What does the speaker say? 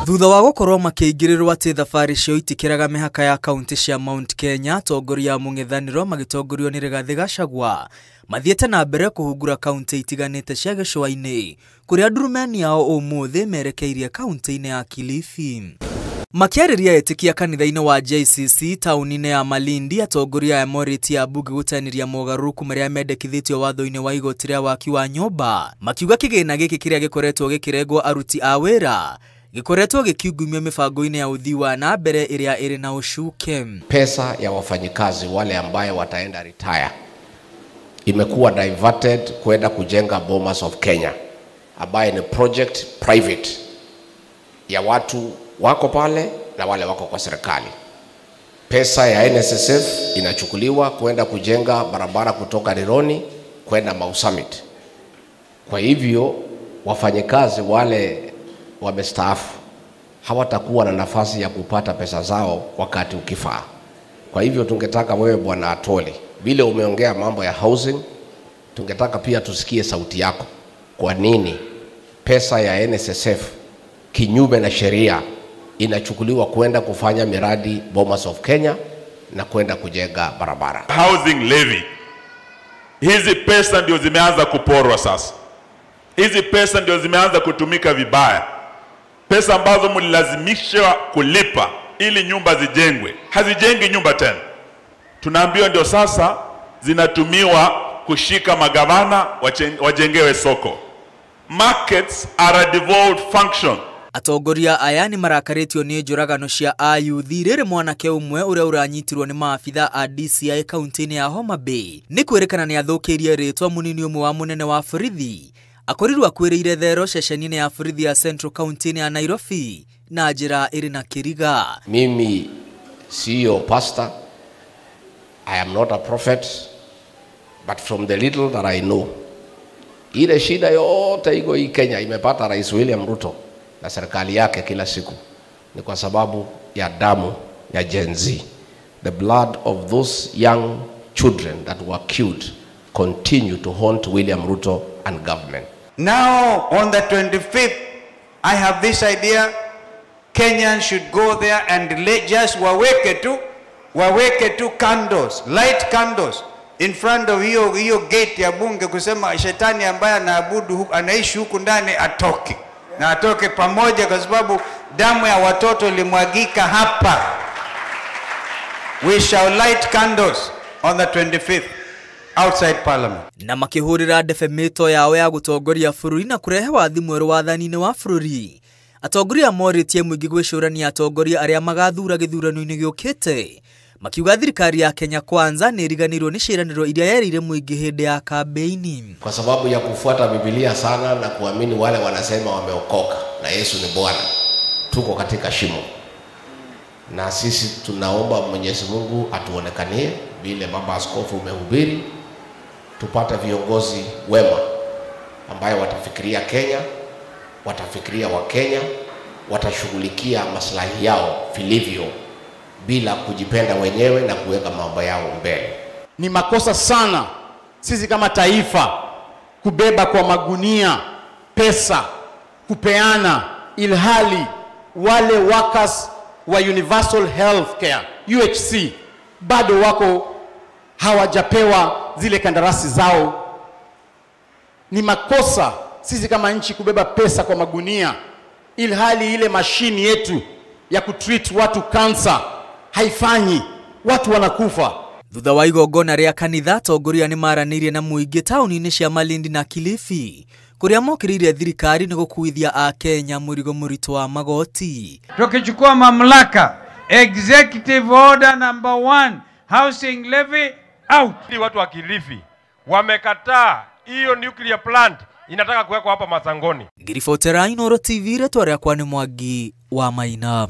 Thutha wa gũkorwo makĩingĩrĩrwo atĩ thabarĩ cio itikĩraga mĩhaka ya kaunti cia Mount Kenya, atongoria a mũng'ethanĩro magĩtongorio nĩ Rigathĩ Gachagua mathiĩte na mbere kũhungura kaunti itiganĩte cia gĩcũa-inĩ kũrĩa ndurumeni yao ũmũthĩ merekeirie kaunti-inĩ ya Kilifi. Makĩarĩria etĩkia kanitha-inĩ wa JCC taũni-inĩ ya Malindi, atongoria aya morĩtie ambunge gũtanĩria mogarũrũku marĩa mendekithĩtio watho-inĩ wa igoti rĩa waki wa nyũmba, makiuga kĩgĩna gĩkĩ kĩrĩa gĩkoretwo gĩkĩrengwo aruti a wĩra gĩkoretwo gĩkiungumio mĩbango-inĩ ya ũthii wa na mbere ĩrĩa ĩrĩ na ũcuke. Pesa ya wafanyikazi wale ambaye wataenda retire imekuwa diverted kwenda kujenga Bomas of Kenya, ambaye ni project private ya watu wako pale na wale wako kwa serikali. Pesa ya NSSF inachukuliwa kwenda kujenga barabara kutoka Rironi kwenda Mau Summit. Kwa hivyo wafanyikazi wale wamestaafu hawatakuwa na nafasi ya kupata pesa zao wakati ukifaa. Kwa hivyo tungetaka wewe Bwana Atoli, vile umeongea mambo ya housing, tungetaka pia tusikie sauti yako. Kwa nini pesa ya NSSF kinyume na sheria inachukuliwa kwenda kufanya miradi Bomas of Kenya na kwenda kujenga barabara? Housing levy. Hizi pesa ndio zimeanza kuporwa sasa. Hizi pesa ndio zimeanza kutumika vibaya. Pesa ambazo mlilazimishwa kulipa ili nyumba zijengwe, hazijengi nyumba tena. Tunaambiwa ndio sasa zinatumiwa kushika magavana wajengewe soko. Markets are a devolved function. Atongoria aya nĩ marakarĩtio nĩ njũragano cia ayuthi rĩrĩ mwanake ũmwe ũrĩa ũranyitirwo nĩ maabitha a DCI kaunti-inĩ ya Homa Bay nĩ kwĩrĩkana nĩ athũkĩirie rĩtwa mũnini ũmwe wa mũnene wa borithi akorirwo akuĩrĩire thero ceceni-inĩ ya borithi ya Central kaunti-inĩ ya Nairobi na njĩra ĩrĩ na kĩriga. Mimi siyo pastor, I am not a prophet, but from the little that I know, ile shida yote iko hii Kenya imepata Rais William Ruto na serikali yake kila siku ni kwa sababu ya damu ya Gen Z. The blood of those young children that were killed continue to haunt William Ruto and government. Now on the 25th, I have this idea, Kenyans should go there and just waweke tu candles, light candles in front of hiyo gate ya bunge, kusema shetani ambaye anaabudu anaishi huku ndani atoke. Na atoke pamoja, kwa sababu damu ya watoto ilimwagika hapa. We shall light candles on the 25th outside parliament. Na makĩhũrĩra ndebe mĩto yao ya gũtongoria bũrũri na kũrehe wathi mwerũ wathani-inĩ wa bũrũri. Atongoria morĩtie mũingĩ gwĩcũrania atongoria arĩa magathura gĩthurano-inĩ gĩũkĩte, makiuga thirikari ya Kenya Kwanza nĩ ĩriganĩirwo nĩ ciĩranĩro iria yerĩire mũingĩ hĩndĩ ya kambeini. Kwa sababu ya kufuata Biblia sana na kuamini wale wanasema wameokoka na Yesu ni Bwana, tuko katika shimo. Na sisi tunaomba Mwenyezi Mungu atuonekanie vile Baba Askofu umehubiri, tupate viongozi wema ambayo watafikiria Kenya, watafikiria wa Kenya, watashughulikia maslahi yao vilivyo bila kujipenda wenyewe na kuweka mambo yao mbele. Ni makosa sana sisi kama taifa kubeba kwa magunia pesa kupeana, ilhali wale workers wa Universal Healthcare UHC bado wako hawajapewa zile kandarasi zao. Ni makosa sisi kama nchi kubeba pesa kwa magunia, ilhali ile mashini yetu ya kutreat watu cancer haifanyi, watu wanakufa. Thutha wa igongona rĩa kanitha, atongoria nĩ maranĩirie na mũingĩ taũni-inĩ cia Malindi na Kilifi kũrĩa mokĩrĩire thirikari nĩ gũkuithia Akenya mũrigo mũritũ wa magoti. Tukichukua mamlaka, executive order number 1, housing levy out. Watu wa Kilifi wamekataa hiyo nuclear plant inataka kuwekwa hapa Masangoni. Ngiribotera Inooro TV, rĩtwa rĩakwa nĩ Mwangi wa Maina.